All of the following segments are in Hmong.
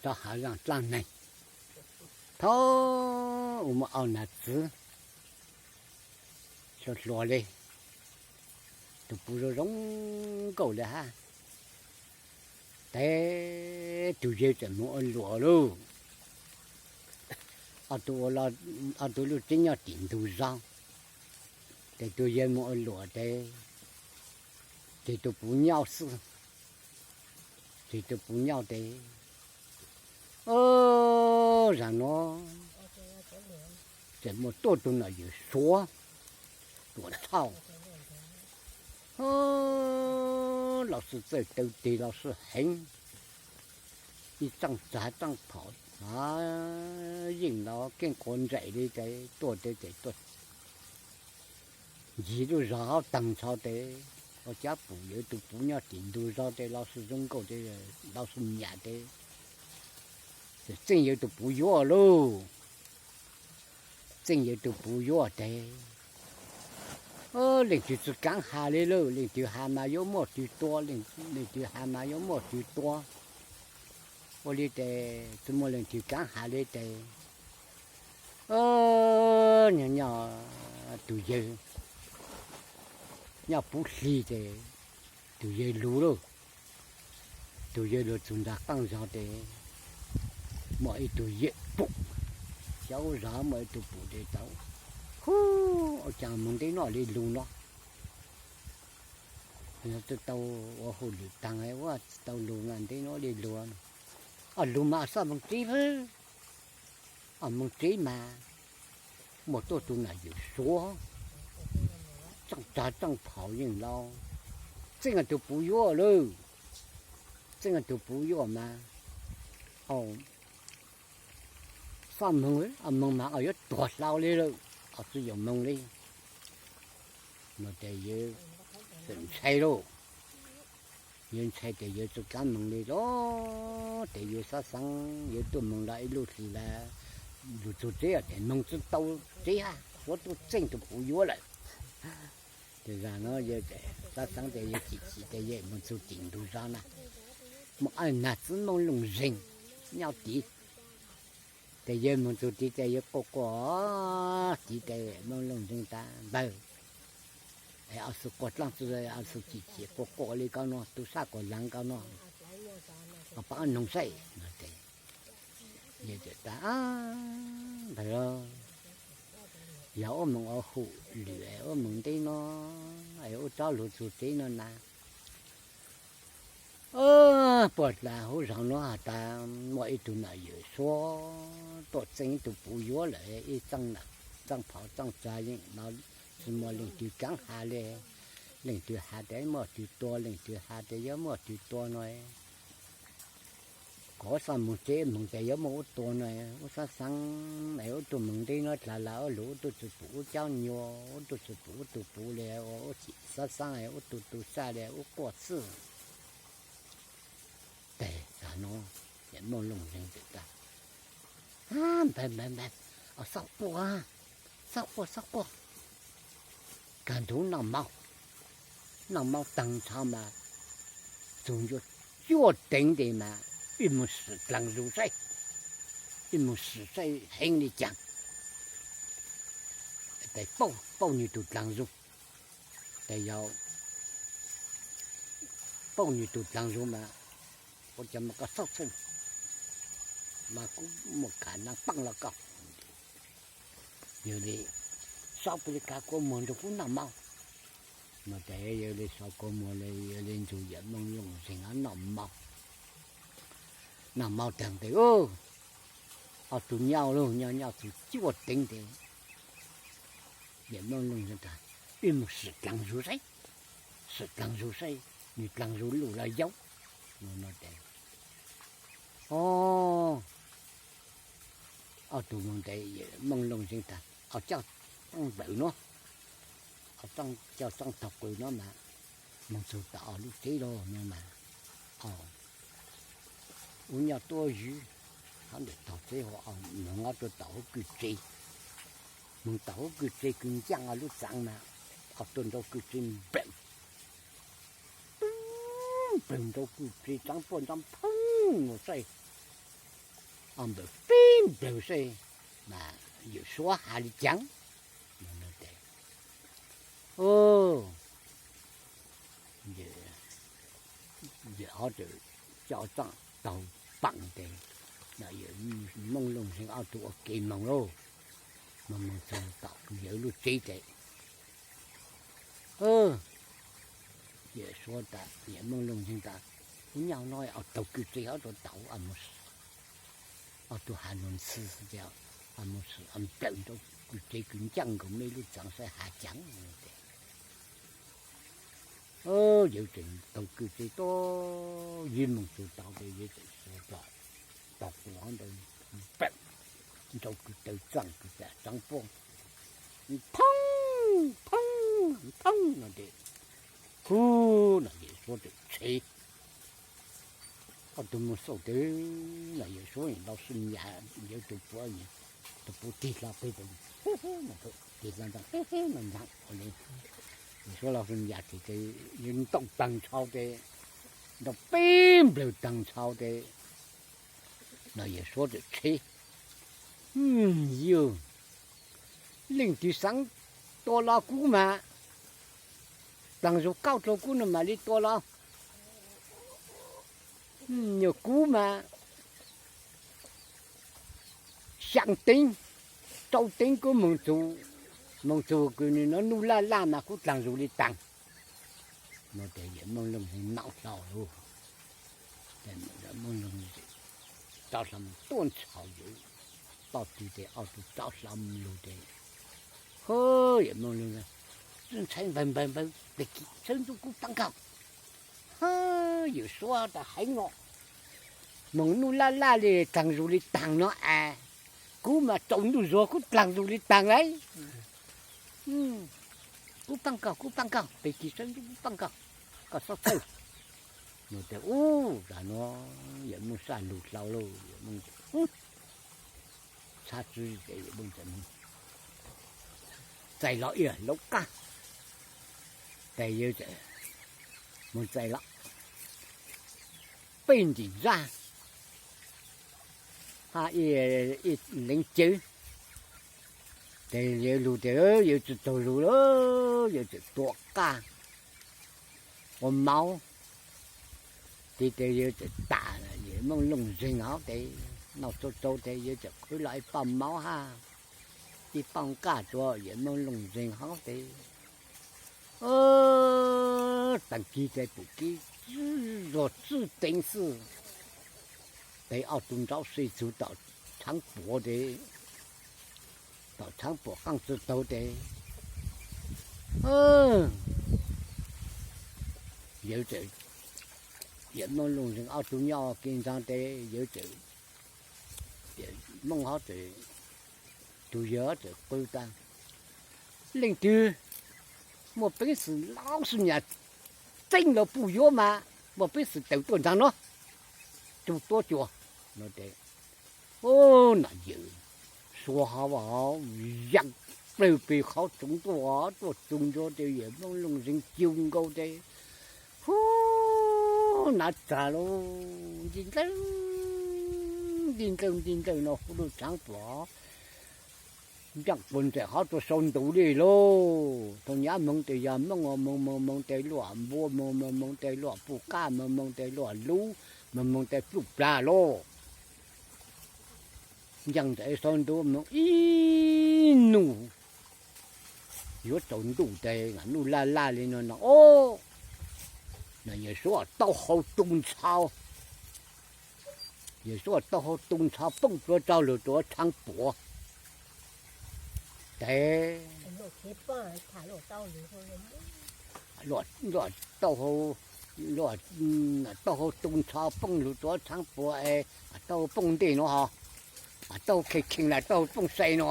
rov hav zaaj dlaaj neeg. Thaum ub muaj au nas txwv, xyov hluas li, tus puv zoo zoo nkauj li hab, tes tus yawg tseem moog ua luam lauj. Ob tug lub tsev nyob tim ntug zog, tes tus yawg moog ua luam tes, tes tus puv nyob xwb, tes tus puv nyob tes, o, zag no tseem muaj tuaj tus nom yawm suav tuam thauj, los sis txawj taw teg los sis heev, ib tsaaj tsav tsaaj phom, yeej los keej quas nraim li tes tuaj tes tuaj ncig lub zog hab taag nrho tes, ua cab pum yawg tus puv nyob tim ntug zog tes los sis zoo nkauj tes, los sis nyam tes, txeej yawg tus puv yuav lauj. Txeej yawg tus puv yuav tes, leej twg tsi kaav has li lauj, leej twg has mas yuav muaj twg tua, leej twg has mas yuav muaj twg tua. Ua li tes tsi muaj leej twg kaav has li tes, nyob nyob tus yawg nyob puv hli tes, tus yawg lug lauj. Tus yawg lug txug nraag qaab zog tes, muaj ib tug yawm pum, xyov ua zog muaj ib tug pum tes tau, hu, ua caag moog nteb no li lug no, tsi tau ua hauj lwm taag ua tsi tau lug na, nteb no li lug, o lug mas xob moog tsev, o moog tsev mas muaj tuaj tus nom yawm suav, tsaaj tsav tsaaj phom yeej los, txeej tug puv yuav lauj. Txeej tug puv yuav mas, o, xob moog, o moog mas o yuav tuag hlau li lauj, o tsi yuav moog li. No tes yawg txawm ntshai lauj. Yawg ntshai tes yawg tsi kaav moog li lauj. Tes yawg xaav xaav yawg tuaj moog los ib lub hlis lawm, lug txug tsev tes moog tsi tau tsev hab, suav tuaj txeej tug puv yuav lawm. Tes zag no yawg xaav xaav tes yawg chim chim tes yawg moog txug tim ntug zog na, muaj ib nag txiv mooj looj zeeg nyob tid. Tes yawg moog txug tid tes yawg quaj quaj tid tes mooj looj zeeg tas, npawg, es ob tug quaj dlaab tsi, ob tug chim chim quaj quaj li koj no, tub sab quas laag koj no, pab noog saib no tes, yawg tas, npawg, yog ua moog ua hauj lwm es ua moog nteb no es ua tsob lug txug tsev no na, puag tas huv zog nuav has tas muaj ib tug nom yawm suav tuaj txeej ib tug puv yuav lawm, ib txaaj phom txaaj txag yeej los tsi muaj leej twg kaav has li. Leej twg has tes muaj twg tua, leej twg has tes yuav muaj twg tua no. Koj xaav moog tsev moog tes yuav muaj ua tua no, ua xaav xaav es ua tuaj moog nteb no dlaag lawm, ua lug ua tuaj tsi pum ua caab nyuas, ua tuaj tsi pum ua tug puv li, ua chim xaav xaav ua tug tub sab li ua quaj xwb. Tes zag no, mooj looj zeeg tas, npawg, npawg, npawg, xob quaj, xob quaj, xob quaj, kag ntug noj mov, noj mov taag nrho mas txug ncua cuaj teev tes mas wb moog sim dlaag zug saib, wb moog sim saib heev li caag. Tes paub nwg tug dlaag zug, tes yog paub nwg tug dlaag zug mas, ua cas mas koj txhob txheej, mas kuv muaj kham naav paab los koj. Yog li, so pub li kag kua muag nrug kuv noj mov. No tes yog li so kua muag li, yog li nrug yawm mooj looj zeeg noj mov. Noj mov taag tes, ob tug nyob lug nyob nyob txug cuaj teev tes, yawm mooj looj zeeg tas, wb moog sim dlaag zug saib, sim dlaag zug saib nwg dlaag zug luj los yau. No tes, o, ob tug moog tes yawm mooj looj zeeg tas, o, coj txaaj nplawm no, coj txaaj taug qw no mas, moog txug tom lub tsev lug no mas, o, ua nyob tuab ywg, hab ntawm tog tsev hov, moog ob tug tom huv kwj tsev, moog tom huv kwj tsev kws ncaaj lub txaav mas, ob tug nrau kwj tsev nplawm, nplawm nrau kwj tsev txaav puaj nrov phooj mus saib, ob npawg peb nplawg seb mas Yawm Suav hais li caag. Yawm ho txawm coj txaj taug paam tes, Yawm Mooj Looj Zeeg ob tug ua ke moog lauj, moog moog txug tom Yawm lub tsev tes, Yawm Suav tas, Yawm Mooj Looj Zeeg tas, Ub, nyaj no taug kws tsev hov rua tod, ob tug has lug ntxhi, has moog nplawm nrau kws tsev kws ncaaj nkaus mej lub txaav saib has caag. Yawm txawm taug kws tsev tuab yim moog txug tod tes Yawm txawm suav plom tog quas ntawd, nplawm nrau kws taw txaaj kws pam tsaav puab, Phoob! Phoob! Phoob! no tes, Hub! no Yawm Suav txawm tshev. Ob tug moog xauj tes, no Yawm Suav Lauj Xwb Yas, Yawm tug puav, tug puav tig hlo peg, tig hlo ntag, no ntag ua le. Yawm Suav Lauj Xwb Yas tes, Yawm ntaus taag ntshaus tes, ntaus peb nplawg taag ntshaus tes, no Yawm Suav txawm tshev, Yawg, leej twg xaav tua los kub mas, dlaag zug kaub rua kub no mam li tua los. Nyuam kub mas xyaa teev, rau teev kub moog txug, moog txug kws nwg nuj laj laj mas kub dlaag zug li taag. No tes Yawm Mooj Looj Zeeg nau hlo lug, Yawm Mooj Looj Zeeg rov hlo moog tuaj ntshaus Yawm Poj Tw tes, ob tug rov hlo moog lug tes, Hub! Yawm Mooj Looj Zeeg ntshai npawg npawg npawg, peg kis sawv ntxov kub paab nkaug. Hub! Yawm Suav tas heev no, moog nuj laj laj li dlaag zug li taag no es, kub mas tsaus ntuj zuag kub dlaag zug li taag lauj. Kub paab nkaug, kub paab nkaug, peg kis sawv ntxov kub paab nkaug, koj xob txhawj. No tes ub, tas no Yawm Mooj Saj lug hlo lauj, Yawm Mooj txhab tswb tes Yawm Mooj txais los ib laub qab, tes Yawm moog txais los peb ntim ntsab hab ib leeg cawv. Tes Yawm lug tes Yawm tsi taug lug, Yawm txawm tua qaj ua mauv. Tes tes Yawm txawm tas, Yawm Mooj Looj Zeeg hov tes noj txaus txaus tes Yawm txawm qhwv los ib paaj mauv hab ib paaj nqaj rua Yawm Mooj Looj Zeeg hov tes, taag kis tes pum kib zuag txwj teev xwb. Tes ob tug nrauv se txug tom tshaav puam tes, tom tshaav puam qaaj tsi taug tes, Yawm txawm, Yawm Mooj Looj Zeeg ob tug nyob ua ke ntxaag tes Yawm txawm, Mooj hov txawm, tug Yawm txawm qw tas, leej twg muaj peev xwm laub xwb nyam txeeb los puj yuav mas muaj peev xwm tawm tuaj ntxaag no, tug tuab cuag no tes, o, nam Yawm Suav hov yaa plawg peg qhov tsoov tuaj, tuaj txug ntua tes Yawm Mooj Looj Zeeg cug nkaus tes, hu, nav txag lauj, nti nrawg, nti nrawg nti nrawg no hu lub tshaav puam ncaaj puag nraim hov rua sau ntuj li lauj. Thaum nyab moog tes yog Mooj, moog moog moog tes luaj npua, moog moog moog tes luaj puj qab, moog moog tes luaj lub, moog moog tes pluj plag lauj. Ncaaj nraim sau ntuj moog ib nub yuav tsaus ntuj tes nuj laj laj li no no, o, Yawm Suav taub hau tu ntxhov, Yawm Suav taub hau tu ntxhov poob plhuav rau lug rua tshaav puam tes, taub hau tu ntxhov poob lug rua tshaav puam es taub hau poob ntej no ho, taub hau kheev kheev na taub hau poob sai no,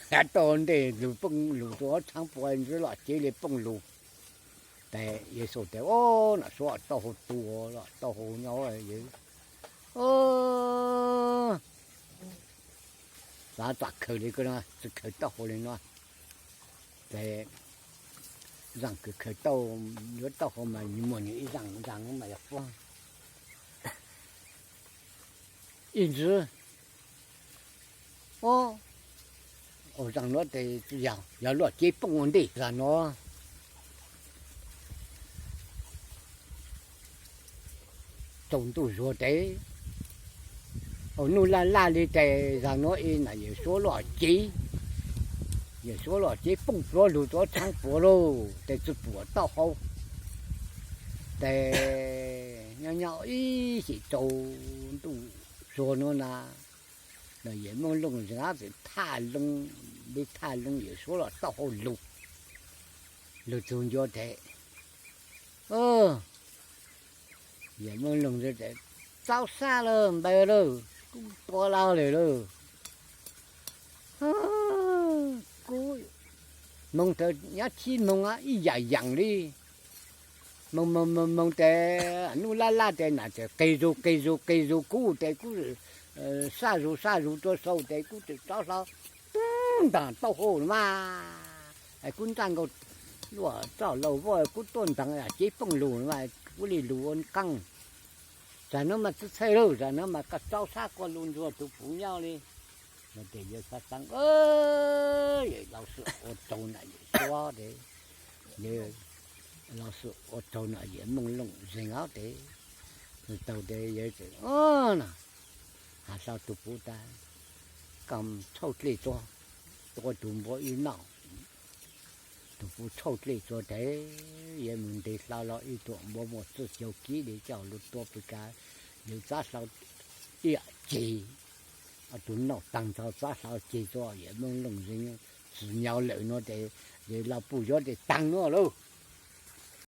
taub hau ntej lug poob lug rua tshaav puam ntxwb lom cev li poob lug. Tes Yawm Suav tes, o, nam Suav taub hau tu, taub hau nyob, xav txam khaws li ko no tsi khaws taub hau li no. Tes zaaj kws khaws taub, yuav taub hau mas muaj nwg ib zaaj, zaaj mas yog puab ib ntxwb. Ua, ua zaum no tes yog luaj cev pooj ua ntej zag no. Tsaus ntuj zuag tes, ua nuj laj laj li tes zag no ib na yawm suab luaj cev, yawm suab luaj cev pooj pluav lug tuav tshaav puav lauj, tes tsi puam taub hau. Tes nyob nyob ib chim tsaus ntuj zuag no na, yawm Mooj Looj zag tes thaj loo, li thaj loo yawm suab luaj taub hau lug, lug txug ncua tes, yawm Mooj Looj tes, txaus sab lawm npawg lauj, kuv tua lauj lawm lauj. Kuv moog thaum nyob tsib moos ib yaam yaam li, moog moog moog moog tes nuj laj laj tes nam txawm qis zug qis zug qis zug kuv tes kuv saj zug saj zug rua sau tes kuv txawm rov hlo ntaag taub hau no mas, kuv ntsaj nkaus luaj roj laug voj kuv tuaj ntaag cev pooj lug no mas kuv li lug ua qaab. Zag no mas txhij txhij lauj, zag no mas koj txaus sab koj lug ntsuag tug puv nyob li. Tes yawg Xav Xav, yawg Los Xwm ua raug nam yawm suab tes, yawg Los Xwm ua raug nam yawm Mooj Looj zeeg ob tes, taug tes yawg txawm, no, has hlo tug puv tas, koj tshauj dlej txua, tua tug npua ib noj. Tug puv tshauj dlej txua tes, yawg moog ntes hlo los ib tug npua muaj txwj caug kib li coj lug tua pes kas, yawg txav hlo ib yam ceg, tug noj taag txog txav hlo ceg txua yawm Mooj Looj zeeg tsi nyo lawm no tes, yawg Los Puj yuav tes taag no lauj.